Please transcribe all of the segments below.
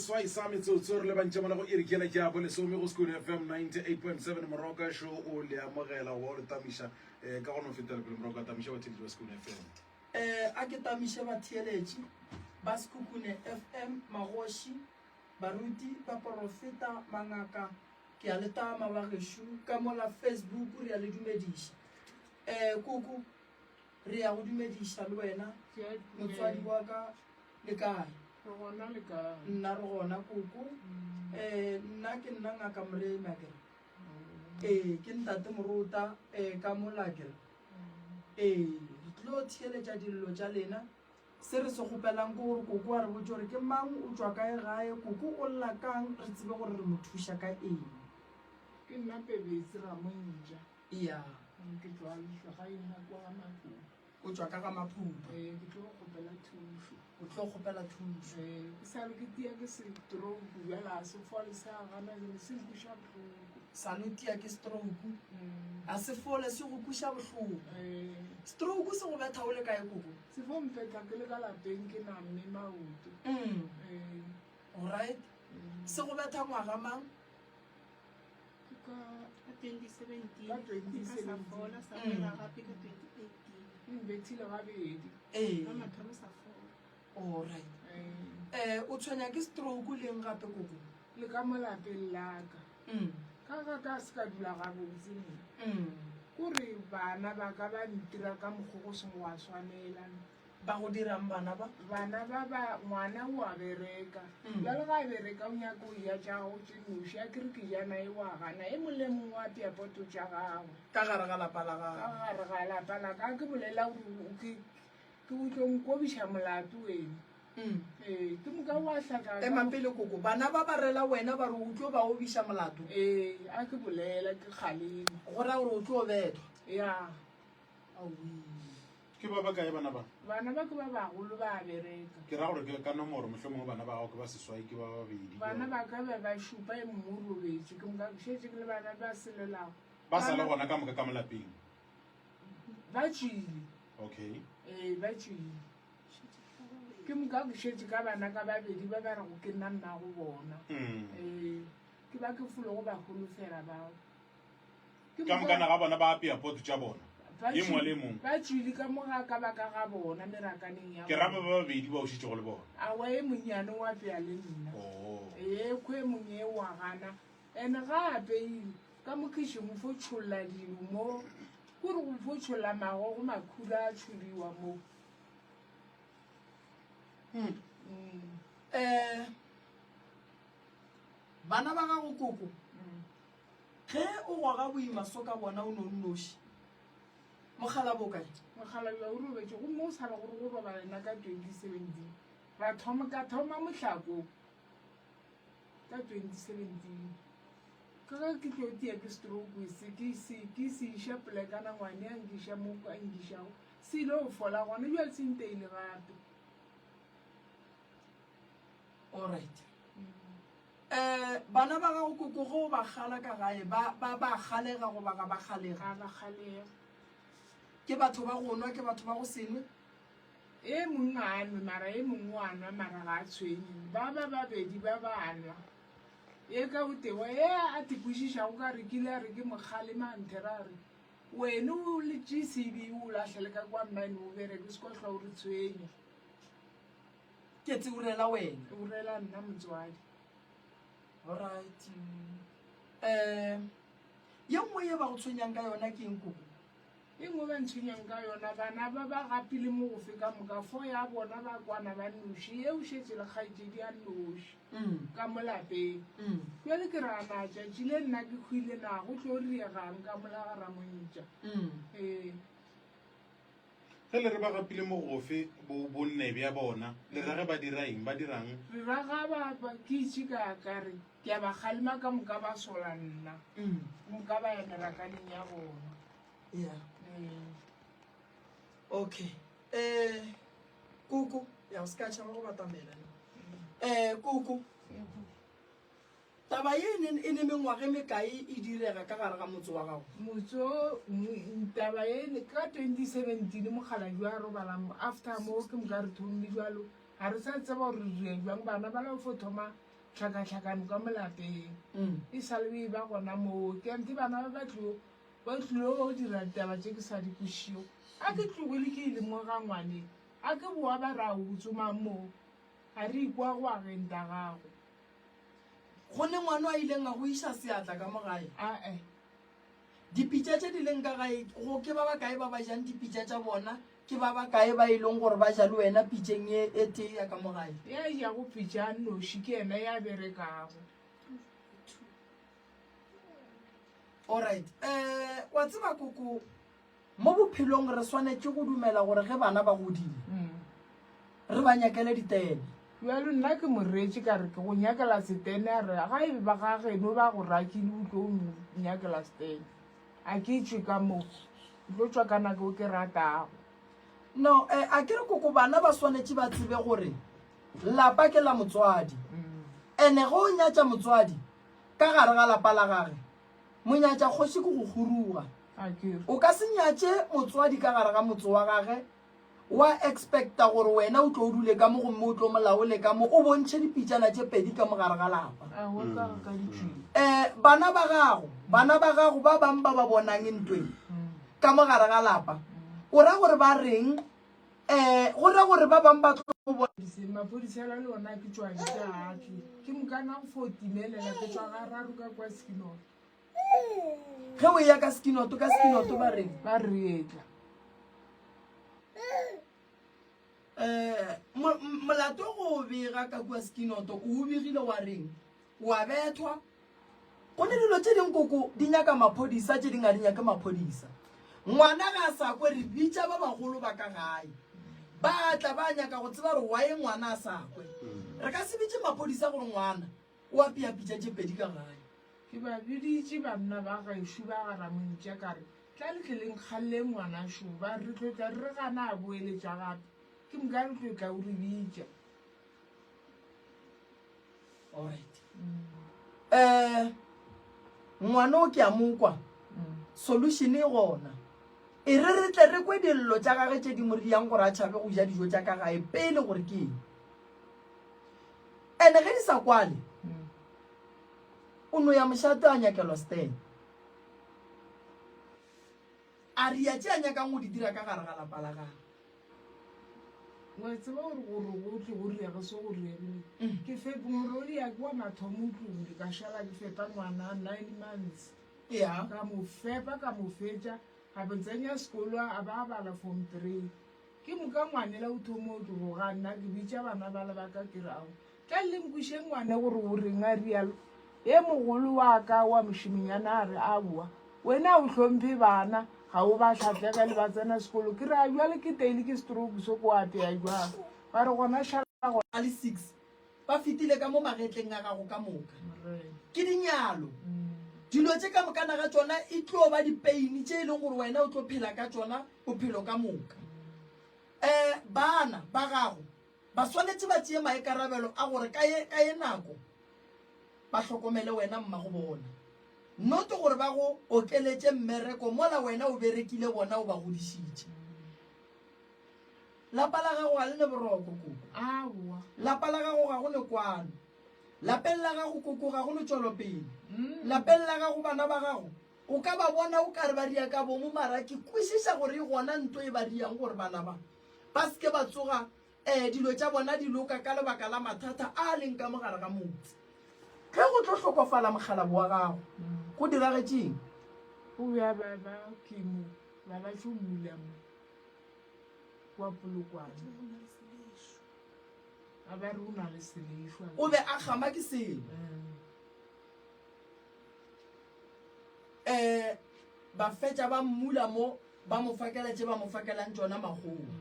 seswai sa metsotso re lebantše mola go iri kela ke ya bolesome go Sekhukhune FM 98.7 Moroka šo o le amogela goba o le tamiša eh, ka go no fetela pele Moroka tamiša batheeletši ba Sekhukhune FM. Eh, a ke tamiše batheeletši ba Sekhukhune FM, magoši, baruti, baporofeta, mangaka, ke a le tama ba gešo ka mola Facebook re a le dumediša. Eh, koko, re ya go dumediša le wena motswadi wa ka le kae? Re gona le kae? Nna re gona koko. Eh, nna ke nna ngaka Moremi akere. Ee, ke ntate Morota eh, ka mola akere. Ee, re tlo theeletša dillo tša lena. Se re se kgopelang ke gore koko a re botše gore ke mang, o tšwa kae gae, koko o lla kang, re tsebe gore re mo thuša ka eng. Ke nna Pebetse Ramontja. Eya. Ke tšwa lehlagaeng la kwa ga Maphupa. O tšwa ka ga Maphupa. Ee, ke tlo kgopela thušo. O tlo kgopela thušo. Ee, ke sa le ke tia ke stroke bjale a se fole se a gana jale se nkweša bohloko. Sa no tia ke stroke. A se fole se go kweša bohloko. Ee. Stroke se go betha o le kae koko? Se fo mpetha ke le ka lapeng ke namme maoto. Ee. Alright. Se go betha ngwaga mang? Ke ka Ka 2017 Ka ka sa 2017. fola sa boela gape ka 2018 e mbethile gabedi. Ee. Ka mathomo sa fola. Alright. Ee. Eh, o tshwenya ke stroke leng gape koko? Le ka mo lapeng la ka. Mm. Ka ga ka se ka dula gabotse nna. Mm. Kore bana ba ka ba ntira ka mokgwa go seng wa swanela. Ba go dirang bana ba? Bana ba ba ngwana o a bereka. Mm. Bjale ga a bereka o nyaka o ja tša gago tše noši a ke re ke ja naye wa gana e mong le mongwe wa apea poto tša gagwe. Ka gare ga lapa la Ka gago. gare ga lapa la ka ke bolela gore ke ke o tlo nkobiša molato wena. Mm. Ee, ke moka wa hlaka. Ema pele koko, bana ba ba rela wena ba re o tlo ba obiša molato. Ee, a ke bolela ke kgalema. Go ra gore o tlo bethwa. Ya. Aowii. Ke ba bakae bana ba? Bana ba ke ba bagolo ba a bereka. Ke ra gore ke ka nomoro, mohlomongwe bana ba gago ke ba seswai, ke ba babedi. ke Bana ba. ba ka be ba šupa, e mongwe o robetše. Ke moka ke šetše ke le bana ba selelago. Ba sa le Bana gona ka moka ka mo lapeng? ba tšwile. Okay. Ee, ba tšwile. Ke moka ke šetše ka bana ka babedi ba ba rego ke nna mmago bona. Mm. Ee, ke ba ke fologo ba holofela bao. Ke Ka moka mokana ga bona ba apea poto tša bona, ba ye mongwe le tšwile ye mongwe. ba tšwile ka mo ga ka ba ka ga bona merakaneng ya Ke ra ba bona. ba babedi ba o šetšego le bona. Aowa e monnyane o apea le nna. Oh. Ee, kho e mongwe e wa gana. Ene ga a apeile, ka mo khišing o fo tšholla dilo mo. Kore go fo tšholla magogo makhura a tšhodiwa mo. Mm. Mm. Eh, bana ba gago koko, Mm. Ge o goga boima so ka bona o no nnoši. Mokgalabje o kae? Mokgalabje o robetše gomme o sa re gore go robala nna ka 2017. Ra thoma, ka thoma mohlako ka 2017. Ka ge ke tlo tia ke stroke se, ke se, ke se iša polekana ngwane a nkiša mo a nkišago. Se ile go fola gona bjale se nteile gape. Alright. Um bana ba gago koko ge o ba kgala ka gae ba ba ba kgalega goba ga ba kgalege? Ga ba kgalege. Ke batho ba go nwa, ke batho ba go se nwe? E mongwe ga a nwe mara e mongwe wa nwa mara ga a tshwenye. Ba ba babedi ba ba nwa. E ka o tewa e a te kwešišago ka re kile a re ke mokgalema a nthera a re wene o le GCB o lahlele ka kwa mine o bereke o se kwa hlwa o re tshwenya. Ke tse o rela wena. O rela nna motswadi. Alright. Um ye nngwe ye ba go tshwenyang ka yona ke eng koko? E nngwe ba ntshwenyang ka yona bana ba ba gapile mogofe ka moka fo ya bona ba kwana ba nnoši ye o šetše le kgaetšedi a nnoši Mm. ka mo lapeng. Mm. Bjale ke ra na tšatši le nna ke hwile na go tlo riegang ka mola ga Ramontša. Mm. Ee. Ge le re ba gapile mogofe bo bonne bja bona, le ra ge ba dira eng? Ba dirang? Re ra ga ba ba ke itše ka ka re ke a ba kgalema ka moka ba sola nna. Mm. Ka moka ba ya merakaneng ya bona. Yeah. Ee. Okay. Eh koko, ya o se ka tšhaba go batamela ne. Eh koko. Taba ye e ne, e ne mengwaga e mekae e direga ka gare ga motse wa gago? Motse o, taba ye ne, ka 2017 mokgalabje a robala mo, after mo ke moka re thomile bjalo, ga re sa tseba gore re dire bjang, bana ba la go fo thoma. Tlhakatlhakano ka mo lapeng e sa le e ba gona moo. Ke ante bana ba ba tlo ba tlilo dira ditaba tše ke sa di kwešišego. A ke tlogile ke ile mo ga ngwane, a ke boa ba re a o tsomang mo, a re ikwa go ageng ta gago. Go ne ngwano a ileng a go iša seatla ka mo gae? Ae. Dipitša tše di leng ka gae, go ke ba bakae ba ba jang dipitša tša bona? Ke ba bakae ba e leng gore ba ja le wena pitšeng ye e tee ya ka mo gae? Ya jago pitša a nnoši ke yena ya berekago. Alright. Eh, wa tseba koko, mo bophelong re swanetše go dumela gore ge bana ba godile, re ba nyakele ditene. Bjalo nna ke mo reetše ka re ke go nyakela setene, a re ga e be ba ga geno ba go rakile o tlo nyakela setene. A ke tšwe ka mo, ke tlo tšwa ka nako e ke ratago. No, eh, a ke re koko bana ba swanetše ba tsebe gore lapa ke la motswadi. Ene ge o nyatša motswadi ka gare ga lapa la gage, monyatša kgoši ke go kguruga. A ke re. O ka se nyatše motswadi ka gare ga motse wa gage wa expecta gore wena o tlo o dule ka mo gomme o tlo molaole ka mo o bontšhe dipitšana tše pedi ka mo gare ga lapa. Aowa ka ga ka di tšwile. Um bana ba gago, bana ba gago ba bang ba ba bonang ntweng ka mo gare ga lapa, o ra gore ba reng? Um go ra gore ba bang ba tlo bona. Maphodisa la le ona ke tšwa bitša a tle. Ke mokana go fo timelela ke tšwa gararo ka kwa Skinoto. Ge o eya ka Skinoto, ka Skinoto ba reng? Ba re etla. Um molato go o bega ka kua Skinoto, o o begile wa reng? Wa bethwa? Go ne dilo tše ding koko di nyaka maphodisa, tše ding ga di nyake maphodisa. Ngwana ga a sa kwe, re bitša ba bagolo ba ka gae. Ba tla ba nyaka go tseba gore why ngwana a sa kwe. Re ka se bitše maphodisa gore ngwana o apea pitša tše pedi ka gae. Ke ba biditše banna ba gešo ba ga Ramontša ka re, Tla le tle le nkgalleng ngwana šo. Ba re, Re tlo tla re re gana a boeletša gape. Ke moka re tlo tla o re bitša. Alright. Um ngwana o ke a mo kwa. Solution e gona. E re re tle re kwe dillo tša gage tše di mo riang gore a tšhabe go ja dijo tša ka gae pele gore ke eng. Ene ge di sa kwale, o no ya mošate a nyakelwa stand. A ria tše a nyakang go di dira ka gare ga lapa la gagwe. Wa tseba gore gore go tle go riege se go riegile. Ke fepe morodi ya ke wa mathomo o tlogile ka šala ke fepa ngwana 9 months. Ya. Ka mo fepa ka mo fetša a mo tsenya sekolo a ba a bala form 3. Ke moka ngwanela o thoma o tlo ga nna ke bitša bana bale ba ka ke re ao tla le nkwiše ngwane gore o reng a rialo. E mogolo wa ka wa mošemenyana a re aowa wena o hlomphe bana ga o ba hlatlege le ba tsena sekolo. Ke re a bjale ke teile ke stroke so ko apea jwang. Ba re gona šala gona. A le six ba fetile ka mo magetleng a gago ka moka. Ke dinyalo. Dilo tše ka mokana ga tšona e tlo ba dipeini tše e leng gore wena o tlo phela ka tšona bophelo ka moka. Um bana ba gago ba swanetše ba tšee maikarabelo a gore ka ye, ka ye nako ba hlokomele wena mmago bona. Not gore ba go okeletše mmereko mola wena o berekile bona o ba godišitše. Lapa la gago ga le ne boroko, koko. Aowa. Lapa la gago ga go ne kwano. Lapeng la gago, koko, ga go ne tšwelopele. Lapeng la gago, bana ba gago, o ka ba bona o ka re ba ria ka bomo, mara ke kwešiša gore e gona nto e ba riang gore bana ba ba se ke ba tsoga um dilo tša bona di loka ka lebaka la mathata a a leng ka mo gare ga motse. Ge go tlo hlokofala mokgalabo wa gago, go diragetše eng? O be a ba ba ke mo, ba ba tlo mmula mo. Kwa Polokwane. A ba re o na le selešwa. O be a kgama ke selo. Um ba fetša ba mmula mo ba mo fakela tše ba mo fakelang tšona makgowa.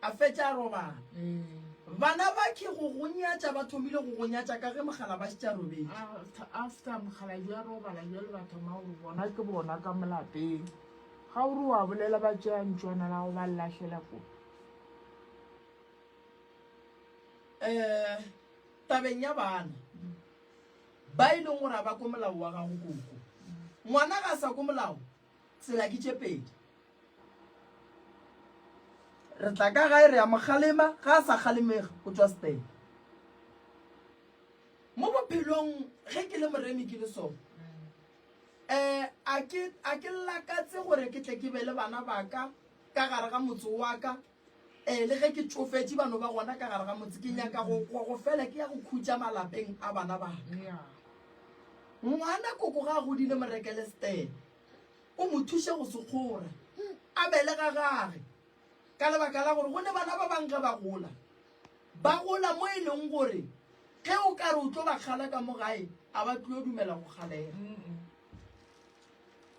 A fetša a robala. Bana ba ke go go nyatša ba thomile go go nyatša ka ge mogala ba šetše a robetše. After mogala jwa robala jwale ba thoma gore bona ke bona ka molapeng. Ga o re wa bolela ba tšea ntšwana la go ba lahlela ko. Um tabeng ya bana ba e leng gore a ba ko molao wa gago koko, ngwana ga a sa ko molao, tsela ke tše pedi. Re tla ka gae re ya mo kgalema, ga a sa kgalemega o tšwa setene. Mo. bophelong ge ke le moremi ke le so um a ke a ke lakatse gore ke tle ke be le bana ba ka ka gare ga motse wa ka um le ge ke tšofetše bano ba gona ka gare ga motse ke nyaka go go go fela ke ya go khutša malapeng a bana ba ka. Ya. Ngwana koko ga a godile mo rekele stene o mo thuše go se kgora a be le ga gage ka lebaka la gore go ne bana ba bang ge ba gola ba gola mo e leng gore ge o ka re o tlo ba kgala ka mo gae a ba tlo dumela go kgalega.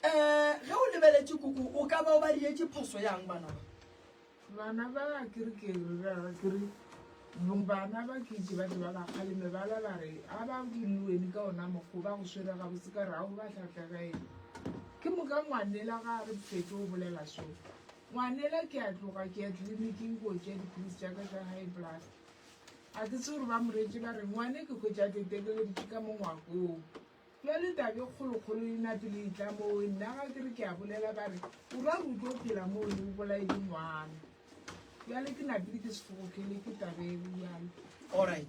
Um ge o lebeletše koko o ka ba o ba dietše phoso yang bana ba? Bana ba ke re ke re ke re bana ba ke itse ba tle ba ba kgaleme ba la ba re a ba dulweni ka ona mokgwa ba go swere gabotse ka re a o ba hlatlagaeng. Ke moka ngwanela ga a re fetše o bolela so. Ngwanela ke a tloga ke ya tleliniking ko tšea dipilisi tša ka tša high blood. A ke tsebe gore ba moretše ba re ngwane ke hwetša tetekeleditše ka mo ngwakong. Bjale tabe kgolokgolo e napile e tla moo, nna ga ke re ke a bolela ba re o ra re o tlo phela moo le o bolaele ngwana. Bjale ke napile ke sefogokele ke tabe e bjalo. Alright.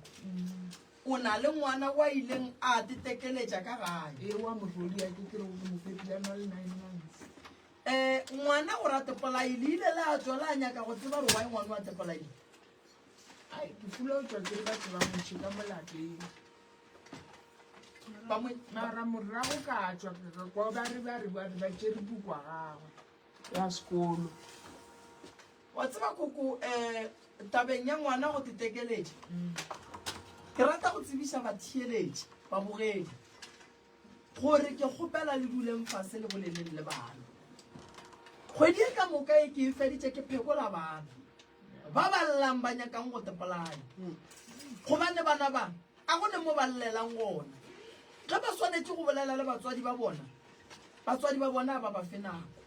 O na le ngwana wa ileng a tetekeletša ka gae. E wa morwedi a ke ke re o mo fepile a na le 9 months. Um ngwana gore a tepolaile le ile la tswa la nyaka go tseba gore why ngwana o a tepolaile? Ai ke fula o tswa ke re batho ba montšhe ka mo lapeng. Ba mo Mara morago ka tšwa ka kwa ba re ba re ba re ba tšere puku ya gagwe ya sekolo. Wa tseba koko um tabeng ya ngwana go tetekeletša ke rata go tsebiša batheeletši babogedi gore ke kgopela le duleng fase le boleleng le bana. Kgwedi e ka moka e ke e feditše ke phekola bana ba ba llang ba nyakang go tepolaya gobane bana ba a go ne mo ba llelang gona. Ge ba swanetše go bolela le batswadi ba bona, batswadi ba bona ba ba fe nako.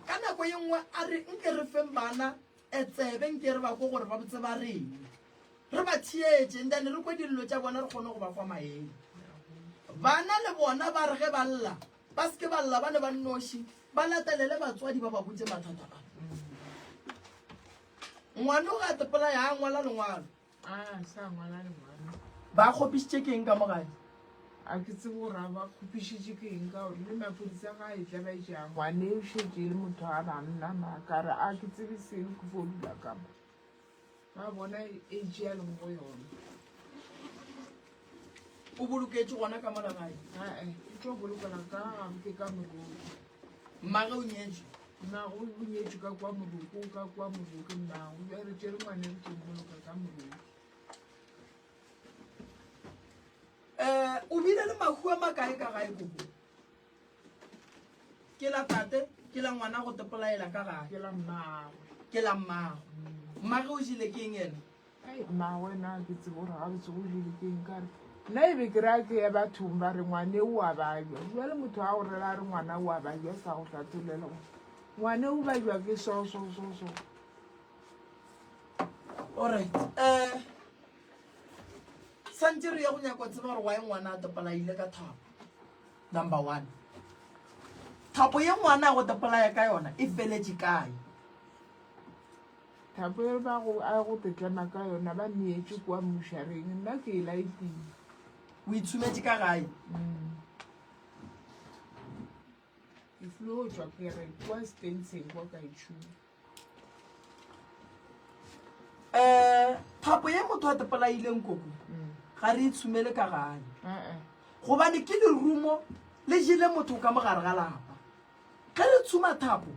Ka nako ye nngwe a re nke re feng bana tsebe nke re ba kwe gore ba botse ba reng. Re ba theetše and then re kwe dillo tša bona re kgone go ba fa maele. Bana le bona ba re ge ba lla ba se ke ba lla ba ne ba nnoši, ba latelele batswadi ba ba botše mathata a. Ngwano ga tepolaya a ngwala lengwalo. A sa ngwala lengwalo. Ba kgopišitše ke eng ka mo gae? A ke tsebe gore a ba kgopišitše ke eng ka gore le maphodisa ga a etla ba etša ngwane o šetše e le motho a banna ma ka re a ke tsebe selo ke fo dula ka mo. Ba bona age ya leng go yona. O boloketše gona ka mola gae? Ae, o tlo bolokela ka gabo ke ka moroko. Mmage o nyetšwe? Mmago o nyetšwe ka kwa moroko, ka kwa moroko mmago. Bjale re tšere ngwane re tlo mmoloka ka moroko. Um o bile le mahu a makae ka gae koko? Ke la tate, ke la ngwana go tepolaela ka gae. Ke la mmagwe. Ke la mmagwe. Mmage o jele ke eng yena? Ai mmagwe na ke tsebe gore gabotse o jele ke eng ka re nna e be ke re a ke ya bathong ba re ngwane o a babja. Bjale motho a go rela a re ngwana o a babja sa go hlathollela gore ngwane o babja ke so so so so. Alright. Eh santse re ya go nyaka tseba gore why ngwana a tepolaile ka thapo. Number one. Thapo ye ngwana a go tepolaya ka yona e feletše kae? Thapo e ba go a go tetlema ka yona ba neetše kua mmušareng, nna ke e laetile. O itshumetše ka gae? Mm. Ke filo tšwa ke re kua stenseng kwa ka itšhuma. Um thapo ye motho a tepolaileng koko mm. ga re itshumele ka gae eh, eh. gobane ke lerumo le jele motho ka mogare ga lapa ge re tshuma thapo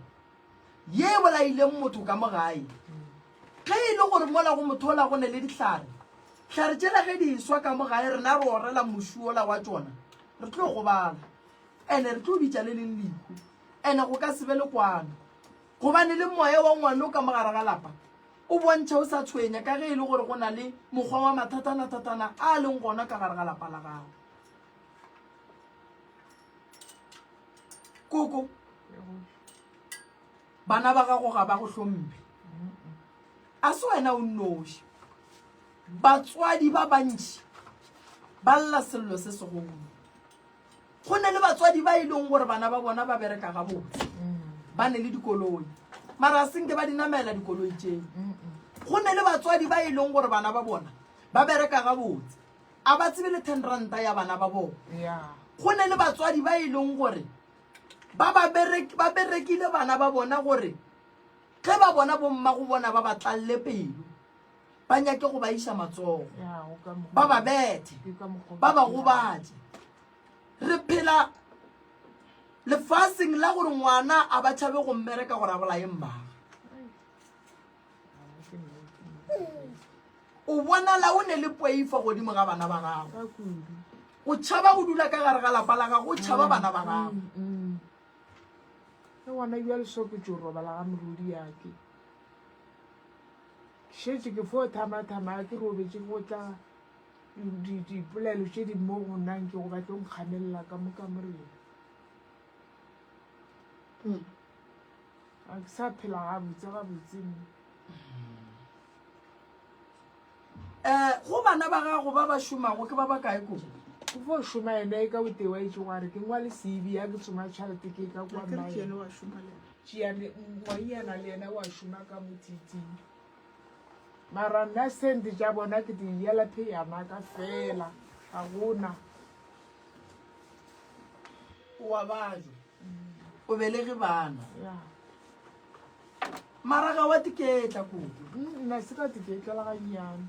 ye e bolaileng motho ka mo gae ge e le gore mola go motho ola go ne le dihlare hlare tšela ge di swa ka mo gae rena re orela moši ola wa tšona re tlo gobala ene re tlo bitša le leng lehu ene go ka se be le kwano gobane le moya wa ngwano ka mogare ga lapa o bontšha o sa tshwenya ka ge e le gore go na le mokgwa wa mathatana-thatana a leng gona ka gare ga lapa la gago koko bana ba gago ga ba go hlomphe a se wena o nnoši batswadi ba bantši ba lla sello se segolo go ne le batswadi ba e leng gore bana ba bona ba bereka gabotse ba ne le dikoloi mara a senke ba di namela dikoloi tšeo go ne le batswadi ba e leng gore bana ba bona ba bereka gabotse. A ba tsebe le ten ranta ya bana ba bona. Go ne le batswadi ba e leng gore ba ba berek, ba berekile bana ba bona gore ge ba bona bomma go bona ba ba tlalle pelo, ba nyake go ba iša matsogo, ba ba bethe, ba ba gobatše. Re phela lefaseng la gore ngwana a ba tšhabe go mmereka gore a bolaye mmagwe. O bonala o ne le poifo godimo ga bana ba gago. O tšhaba go dula ka gare ga lapa la gago, o tšhaba bana ba gago. Le gona bjale so ke tšo robala ga morodi yake. Ke šetše ke fo thama-thama ke robetše go tla dipolelo tše di mo go nna nke go ba tlo nkgamelela ka mo kamoreng. Ga ke sa phela gabotse gabotse mo. Um go bana ba gago ba ba šomago ke ba bakae koko? Go fo šoma yena e ka o tee wa itše gwa re ke ngwale CV ya ke tsoma tšhelete ke ka kwa Akere ke mmae. yena wa šoma le yena. Tšiane ngwanyana le yena wa šoma ka mo tiiting. Mara nna sente tša bona ke di yela pheyana ka fela ga gona. O a bajwa. O belege bana. Ya. Mara ga wa tiketla koko. Nna se ka tiketla la gannyane.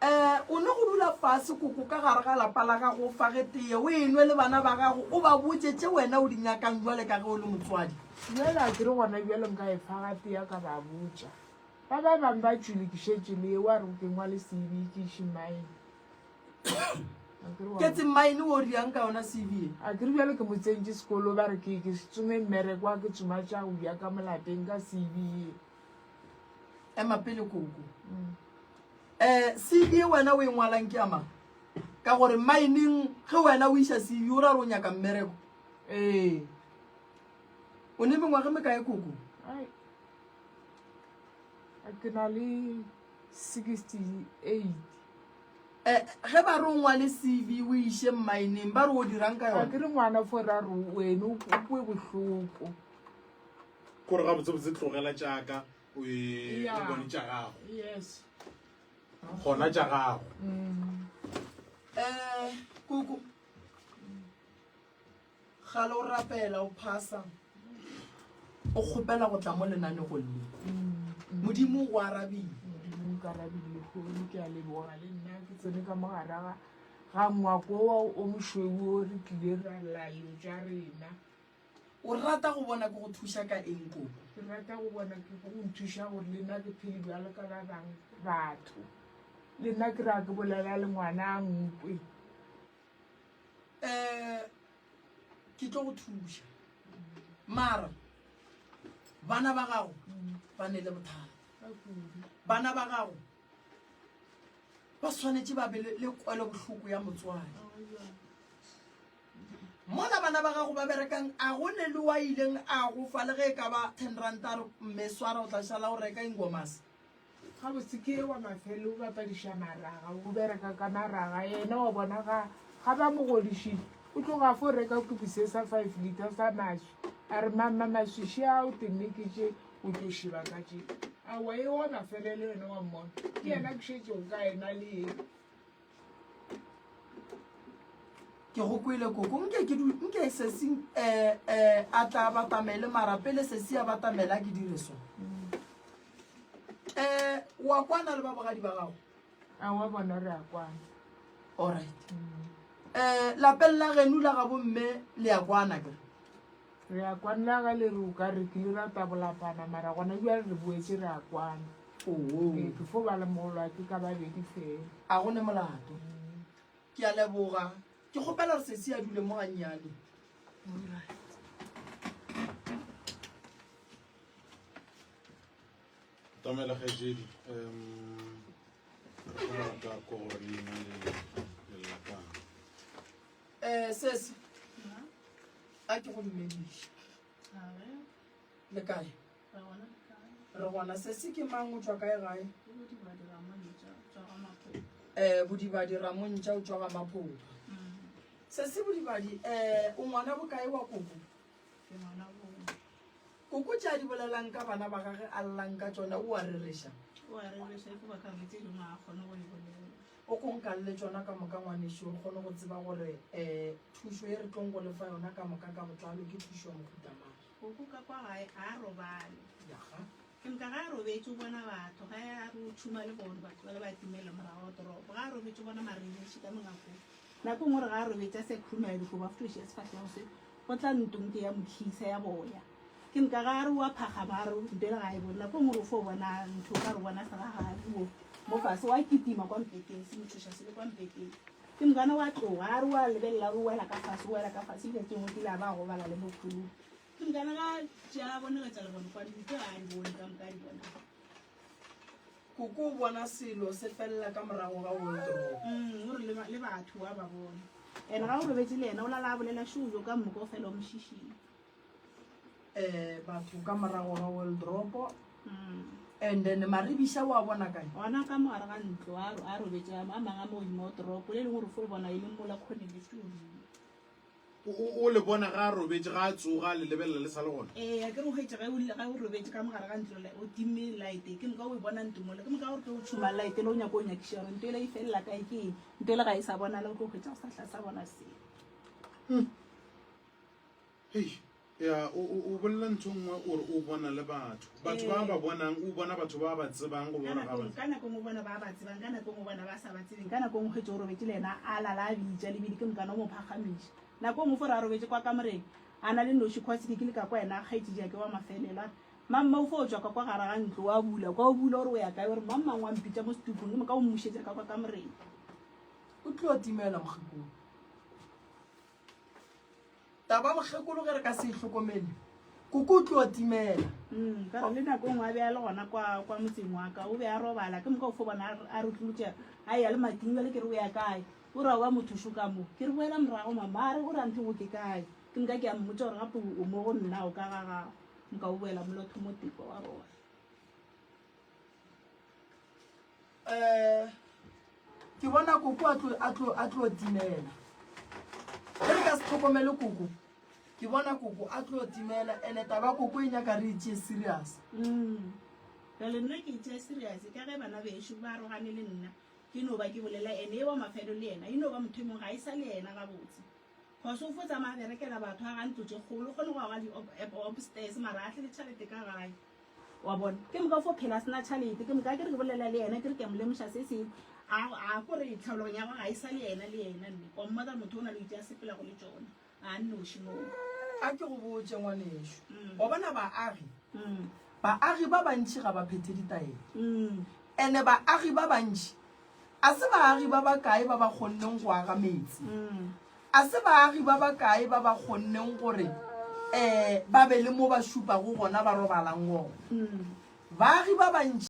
Um o ne go dula fase koko ka gare ga lapa la gago o fage teye o enwe le bana ba gago o ba botše tše wena o di nyakang jwale ka ge o le motswadi. Bjale a ke re gona bjale nka e faga teye ka ba botša. Ba ba bang ba tšwile ke šetše le eo a re ke ngwale CV ke iše mine. Ke tse mine o riang ka yona CV e? A ke re bjale ke mo tsentše sekolo ba re ke ke tsome mmereko a ke tsoma tša go ya ka molapeng ka CV e. Ema pele koko. Um CV wena o e ngwalang ke ya mang? Ka gore mining ge wena o iša CV o ra re o nyaka mmereko. Ee. O ne mengwaga mekae koko? Ai. A ke na le 68. Eh, ge ba re o ngwale CV o iše mmineng ba re o dirang ka A yona? ke re ngwana fo ra re wene o kwe bohloko. Kore gabotsebotse tlogela tšaka o e Yeah. o bone tša gago. Yes. Gona tša gago. Eh, koko. Gale o rapela o phasa o kgopela go tla mo lenanegong le. Modimo o go arabile. Modimo o nkarabile lehono ke a leboga le nna ke tsene ka mogare ga ga ngwako wa o mošweu o re tlile ra lla dilo tša rena. O rata go bona ke go thuša ka eng koko? Ke rata go bona ke go nthuša gore le nna ke phele bjalo ka ba bangwe batho. Le nna ke ra ke bolela le ngwana a nkwe. Um ke tlo go thuša mara bana ba gago ba ne le bothata. Bana ba gago ba swanetše ba be le kwelobohloko ya motswadi. Mola bana ba gago ba berekang a go ne le wa ileng a go fa le ge e ka ba 10 ranta a re mme swara o tla šala o reka ingomase. Gabotse ke wa mafelo o bapadiša maraga, o bereka ka maraga, yena wa bona ga ga ba mo godišitše, o tloga a fo reka kopi se sa 5 litre sa maswi, a re mamma maswi še a o tenne ke tše o tlo šeba ka tše. Aowa e wa mafelelo yena wa mmona, ke yena ke šetšego ka yena le ye. Ke go kwele koko, nke ke du nke sesi eh eh a tla batamele mara pele sesi a batamela ke dire so. Eh wa kwana le ba bogadi ba gago? A wa bona re a kwana. All right. Eh lapeng la genu la ga bomme le a kwana ke? Re a kwana ga le re o ka re ke le rata bolapana mara gona bjale re boetše re a kwana. Oo. Ee, ke fo ba le mogolo ke ka babedi fela. A go ne molato. Ke a leboga. Ke kgopela gore sesi a dule mo gannyane. Tamela kgaetšedi. Um re kgona go ka kwa gore le ena le le llakang. Eh sesi. A ke go dumediše. Le kae? Re gona. Sesi ke mang o tšwa kae gae? Eh Bodibadi Ramontša o tšwa ga Maphoka. Sesi Bodibadi eh o ngwana bokae wa koko? Koko tše a di bolelang ka bana ba gage a llang ka tšona o a rereša? O a rereša e fo ba ka re tše dingwe ga a kgone go di bolela. O ko nkalle tšona ka moka ngwanešu re kgone go tseba gore um thušo ye re tlong go lefa yona ka moka ka botlalo ke thušo ya mohuta mang. Koko ka kwa gae ga a robale. Yaga. Ke moka ga a robetše o bona batho, ga a re o tšhuma le bone batho ba le ba timela morago ga toropo. Ga a robetše o bona marebiši ka mongakong. Nako e nngwe o re ga a robetše a se khurumela dikobo a fetoša sefahlego se go tla ntong ke ya mokhisa ya boya. Ke moka ga a re o a phagama a re nto ele ga a e bone. Nako e nngwe o re o fo bona ntho o ka re o bona segagabi mo mo fase wa kitima kwa mpeteng se mo tšhoša se le kwa mpeteng. Ke mokana wa tloga a re o a lebelela o re o wela ka fase o wela ka fase ebile tše nngwe kile a ba a gobala le mo kgolong. Ke mokana ga tša bonegetša lebone kwa dintlo ga a di bone ka moka a di bona. Koko o bona selo se felela ka morago ga wardrobe. O re le batho wa ba bona. Ene ga o robetše le yena o lala a bolela šojo ka moka o fela o mošišinya. Um batho ka morago ga wardrobe. And then maribiša wa bona kae? Gona ka mo gare ga ntlo a robetše a mangwe a mo godimo ga toropo le lengwe re fo bona e le mola khoneng le šojo. O le bona ga a robetše, ga a tsoga, a le lebelela le sa le gona? Ee, a ke re o hwetše ge o ge o robetše ka mo gare ga ntlo, o timme light, ke moka o e bona ntlo mola, ke moka o re tlo o tšhuma light le o nyaka o nyakiša gore ntlo ele e felela kae ke eng, ntlo ele ga e sa bonala, o tlo hwetša go sa hla sa bona selo. Hei, ya, o, o, o bolela ntho nngwe o re o bona le batho. Batho ba ba bonang, o bona batho ba ba tsebang goba Ka o re ga nako ba ka nako nngwe o bona ba ba tsebang, ka nako nngwe o bona ba sa ba tsebeng, ka nako nngwe o hwetše o robetše le yena a lala a bitša lebidi ke mokana o mo phagamiša. Nako nngwe fo re a robetše kwa kamoreng a na le noši cause ke kile ka kwa yena kgaetšediake wa mafelelo a re, Mamma o fo tšwa ka kwa gare ga ntlo wa bula kwa o bula o re o ya kae o re Mammang wa mpitša mo setupung ke moka o mmušetša ka kwa kamoreng. O tlo timela mokgekolo. Taba mokgekolo ge re ka se e hlokomele, koko o tlo timela. Mm, ka re le nako nngwe a be a le gona kwa kwa motseng wa ka, o be a robala, ke moka o fo bona a re tlolotšega, a ya le mating, bjale ke re o ya kae? O ra wa motho šo ka mo. Ke re boela morago mama, a re o ra ntho go ke kae? Ke moka ke a mmotša gore gape o mo go nna o ka ga gago. Moka o boela molotho mo teko wa robala. um ke bona koko a tlo, a tlo, a tlo timela ge re ka se tlhokomele koko ke bona koko a tlo timela ene taba koko e nyaka re e tšee serious mm. Bjale nna ke e tšea serious ka ge bana bešo ba arogane le nna ke no ba ke bolela ene e wa mafelo le yena e no ba motho e mongwe ga e sa le yena gabotse cause o fo tsamaya berekela batho a ga ntlo tše kgolo kgone go aga di-upstairs mara a tle le tšhelete ka gae Wa bona? Ke moka o fo phela a se na tšhalete. Ke moka ke re ke bolela le yena, ke re ke a mo lemoša se sengwe. A, a ko re tlhaologanyo ya gagwe ga e sa le yena le yena mme. Wa mmotsa gore motho o na le itše a sepelago le tšona. A nnoši moo. A ke go botše ngwanešu. Wa bona baagi? Baagi ba bantši ga ba phethe ditaelo. Ene baagi ba bantši A se baagi ba bakae ba ba kgonneng go aga metse? A se baagi ba bakae ba ba kgonneng gore um ba be le mo ba šupago gona ba robalang gona? Baagi ba bantši.